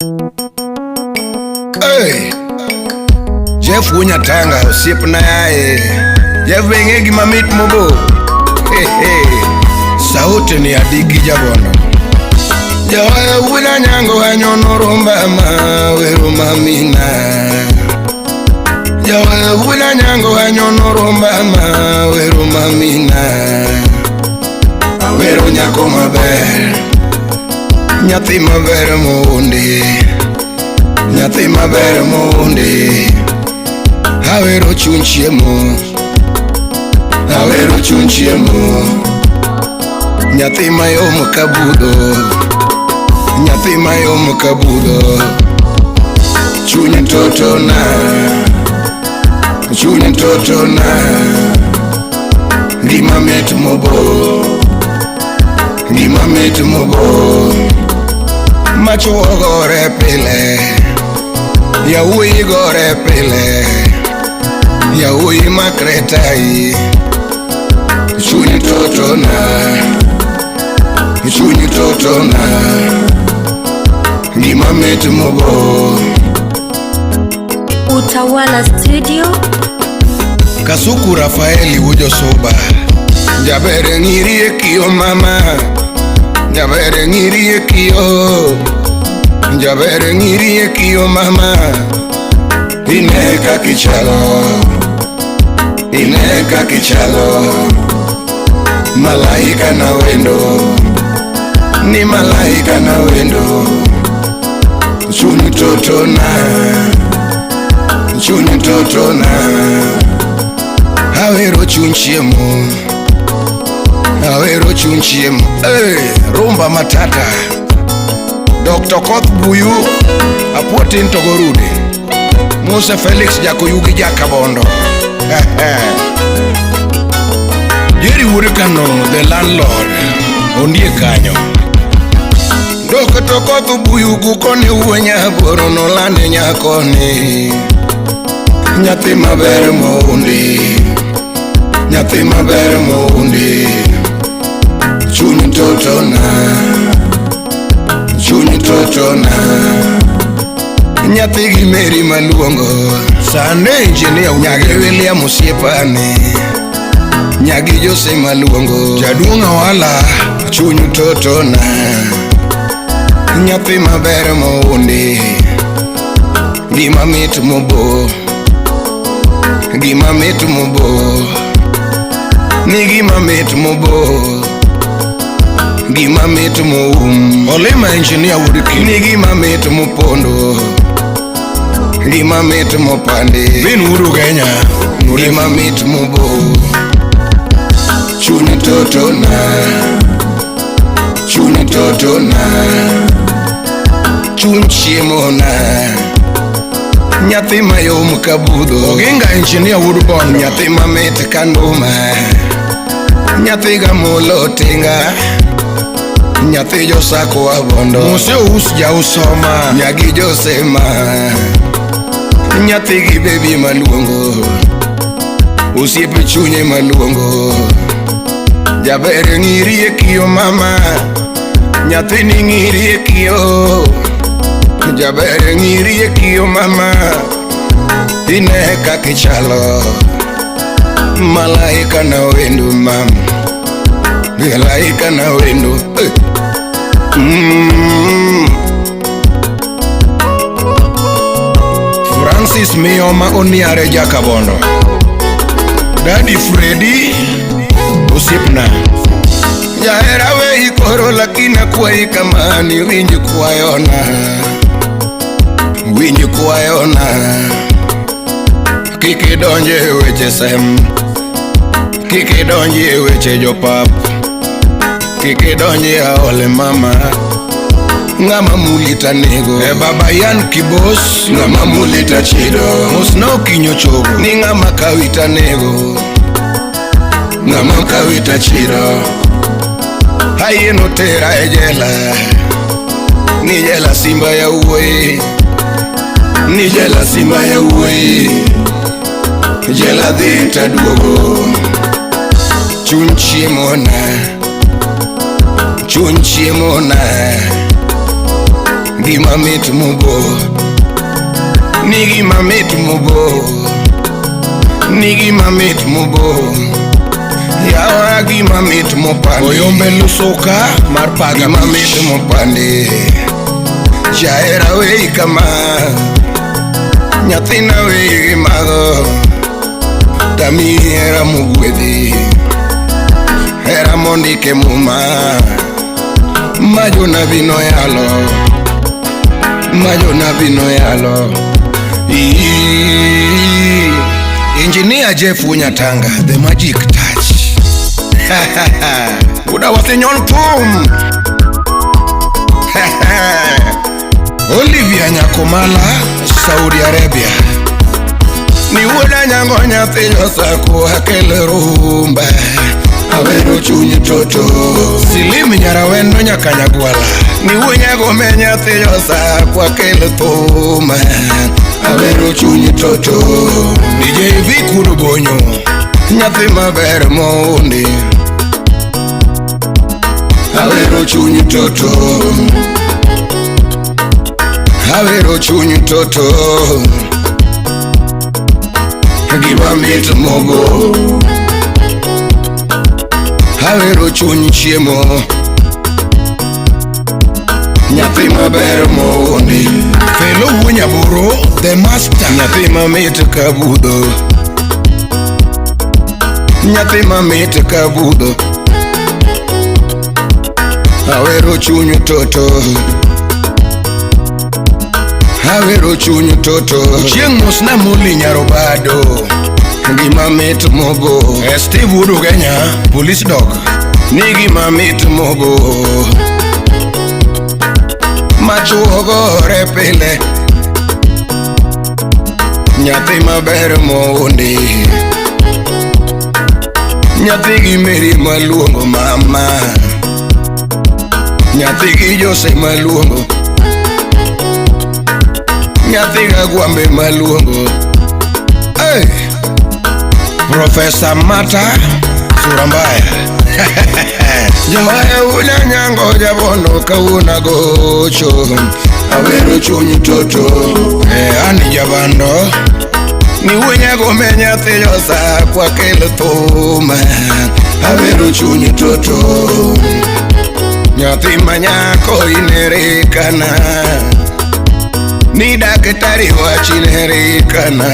Hey! Jeff Wunyatanga osiepna yaye. Jeff be ing'e gima mit mobo. Hey, hey. Sauti ni adigi jabondo. Jaoya wuda nyango anyono rumba ma wero mamina. Jaoya wuda nyango anyono rumba ma wero mamina. Awero nyako maber. Nyathi maber mondi. Nyathi maber mondi. Awero chuny chiemo. Awero chuny chiemo. Nyathi mayom ka budho. Nyathi mayom ka budho. Chuny totona. Chuny totona. Gima mit mobo. Gima mit mobo. Machuo gore pile. Yawuoyi gore pile. Yawuoyi makre tai. Chuny totona. Chuny totona. Gima mit mobo. Utawala Studio. Kasuku Rafaeli wujo suba. Jaber ng'iri e kio mama. Jaber ng'iri e kio. Jaber ng'iri e kio mama. Ine kaka ichalo. Ine kaka ichalo. Malaika na wendo. Ni malaika na wendo. Chuny totona. Chuny totona. Awero chuny chiemo. Awero chuny chiemo. Hey, rumba matata. Dr. Koth Buyu, Apuotin to gorude. Musa Felix Jakoyugi Jakabondo. Jerry Wuod Kano, the landlord. Ondie kanyo. Dr. Koth Buyu kukoni wuo nyaboro nolande nyakoni. Nyathi maber mondi. Nyathi maber mondi. Chuny totona. Chuny totona. Nyathi gi Mary maluongo. Sande engineer Nyagi William osiepane. Nyagi Jose maluongo. Jaduong' Awala. Chuny totona. Nyathi maber mondi. Gima mit mobo. Gima mit mobo. Ni gima mit mobo. Gima mit moum. Olima engineer wuod Kino. Ni gima mit mopondo. Gima mit mopandi. Bin wuod Ugenya. Gima mit mobo. Chuny totona. Chuny totona. Chuny chiemona. Nyathi mayom ka budho. Oginga engineer wuod Bondo. Nyathi mamit ka nduma. Nyathi gamulo tinga. Nyathi josako abondo. Mose us jausoma. Nyagi josema. Nyathi gi bebi maluongo. Osiepe chunye maluongo. Jaber ng'iri e kio mama. Nyathini ng'iri e kio. Jaber ng'iri e kio mama. Ine kaka ichalo. Malaika na wendo mam. Malaika na wendo. Eh. Francis Mioma Oniare Jakabondo. Daddy Freddy osiepna. Jahera weyi koro lakini akwayi kamani winj kwayona. Winj kwayona. Kik idonje e weche sem. Kik idonje e weche jopap. Kik idonje e aole mama. Ng'ama muli tanego. E baba Yan Kibos. Ng'ama muli tachido. Mosna okinyo chogo. Ni ng'ama kawi tanego. Ng'ama kawi tachido. Ayie tera e jela. Ni jela simba ya wuoyi. Ni jela simba ya wuoyi. Jela dhi taduogo. Chuny chiemona. Chuny chiemona. Gima mit mubo, ni gima mit mubo, ni gima mit mubo. Yawa gima mit mopandi. Oyombe lusuka mar paga. Gima mit mopandi. Jahera wei kama, nyathina wei gi mago. Tami hera mogwedhi, hera mondike muma. Ma jonabi noyalo, ma jonabi noyalo. Engineer Jeff Wunyatanga, the magic touch. Uda wasinyon thum. Olivia Nyakomala, Saudi Arabia. Ni wuoda nyango nyathi Josako akel rumba. Awero chuny toto. Silim Nyarawendo nyaka Nyagwala. Ni wuonyago me nyathi Josako akel thum. Awero chuny toto. DJ Vic Bonyo, nyathi maber mondi. Awero chuny toto. Awero chuny toto. Gima mit mogo. Awero chuny chiemo. Nyathi maber mondi. Felo Wuonyaboro, the master. Nyathi mamit ka budho. Nyathi mamit ka budho. Awero chuny toto. Awero chuny toto. Chieng' mos na muli nyarobado. Gima mit mogo. Steve Wuod Ugenya, police dog. Ni gima mit mogo. Machuo gore pile. Nyathi maber mondi. Nyathi gi Mary maluongo mama. Nyathi gi Jose maluongo. Nyathi ga Gwambe maluongo. Hey! Professor Mata Surambaya. Joe una nyango jabono kawuna gocho. Awero chuny toto. Ani jabando. Ni wunyago me nyathi Josako akel thum. Awero chuny toto. Nyathi manyako inerekana. Ni daktari wachinerekana.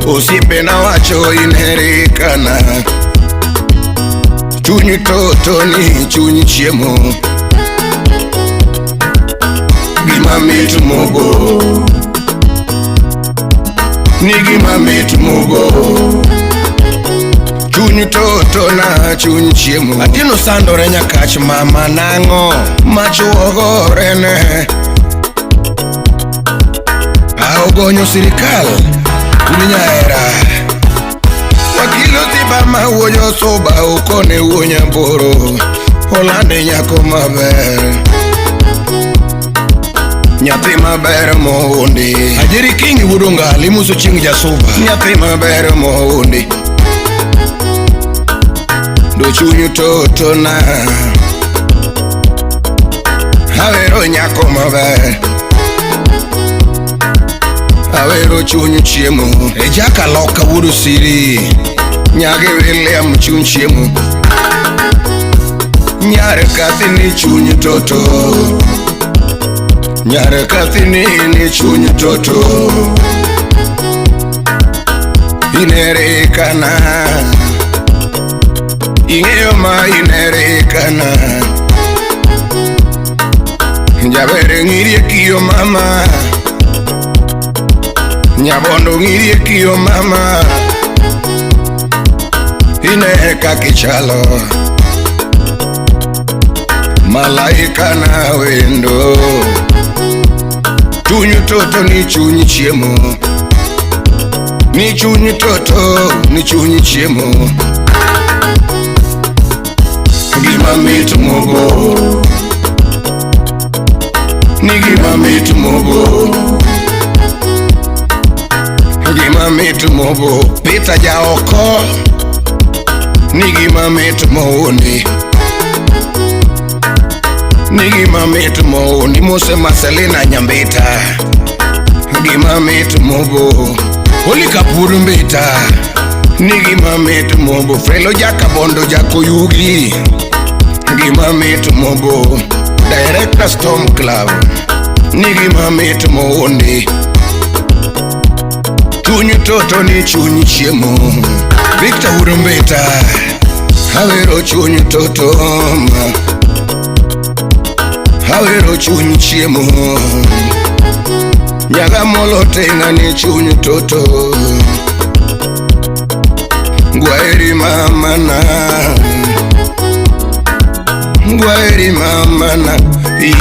Osipena wacho inerekana. Chuny toto ni chuny chiemo. Gima mit mogo. Ni gima mit mogo. Chuny toto na chuny chiemo. Atieno sandore nyakach mama nang'o. Machuo gore ne. Aogonyo sirikal Nyaera. Wakilo tiba ma wuoyo soba okone wuo Nyamboro. Olande nyako maber. Nyathi maber mondi. Ajeri King wuod Ongali muso chieng' jasuba. Nyathi maber mondi. Do chuny toto na. Awero nyako maber. Awero chuny chiemo. E jaka loka wuod Osiri. Nyage William chuny chiemo. Nyar kathi ni chuny toto. Nyar kathi ni chuny toto. Inerekana. Ing'eyo ma inerekana. Jaber ng'irie kiyo mama. Nyabondo ng'irie kiyo mama. Ine kaka ichalo. Malaika na wendo. Chuny toto ni chuny chiemo. Ni chuny toto ni chuny chiemo. Gima mit mogo. Ni gima mit mogo. Gima mit mogo. Peter Jaoko. Ni gima mit mondi. Ni gima mit mo ni mose Marcelina Nyambita. Gima mit mobo Oli Kapur Mbita. Ni gima mit mobo Felo Jakabondo Jakoyugi. Gima mit mobo Director Storm Club. Ni gima mit mondi. Chuny toto ni chuny chiemo. Victor Urumbeta. Awero chuny toto ma. Awero chuny chiemo. Nyaga molo tenga ni chuny toto. Ngwaeri mama na. Ngwaeri mama na. Ii,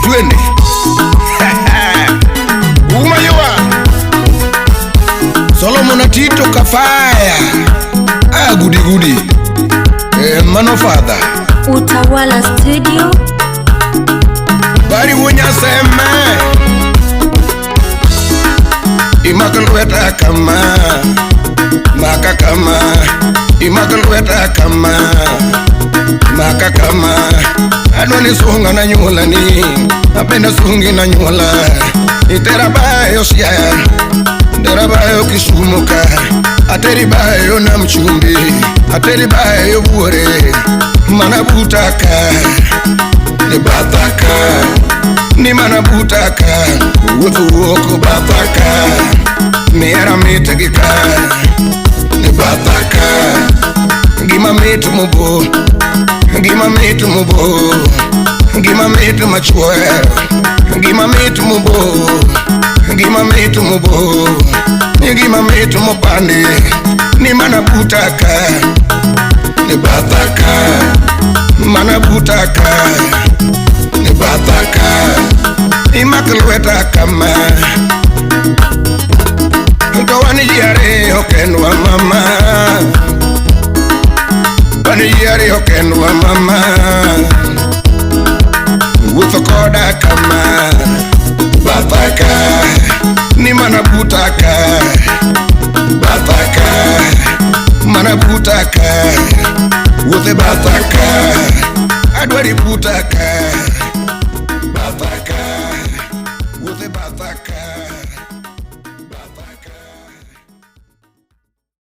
twende. Umayua. Solomon Atito Kafaya. Ah, goody goody. Mano father. Utawala Studio. Bari wunyaseme. Imako lweta kama. Maka kama. Imako lweta kama. Maka kama. Adwani sunga na nyula ni. Napenda sungi na nyula. Itera bayo siaya. Itera bayo Kisumu ka. Ateri bayo na mchumbi. Ateri bayo buore. Mana butaka. Ni bataka. Ni mana butaka. Wuotho wuok bataka. Miera mit gi ka. Ni bataka. Gima mit mobo. Gima mit mobo. Gima mit machwer. Gima mit mobo. Gima mit mobo. Gima mit mopandi. Ni mana butaka. Ni bataka. Mana butaka. Ni bataka. Imako lweta kama. To wan ji ariyo kendwa mama. Wan ji ariyo kendwa mama. Wuotho koda kama. Bataka.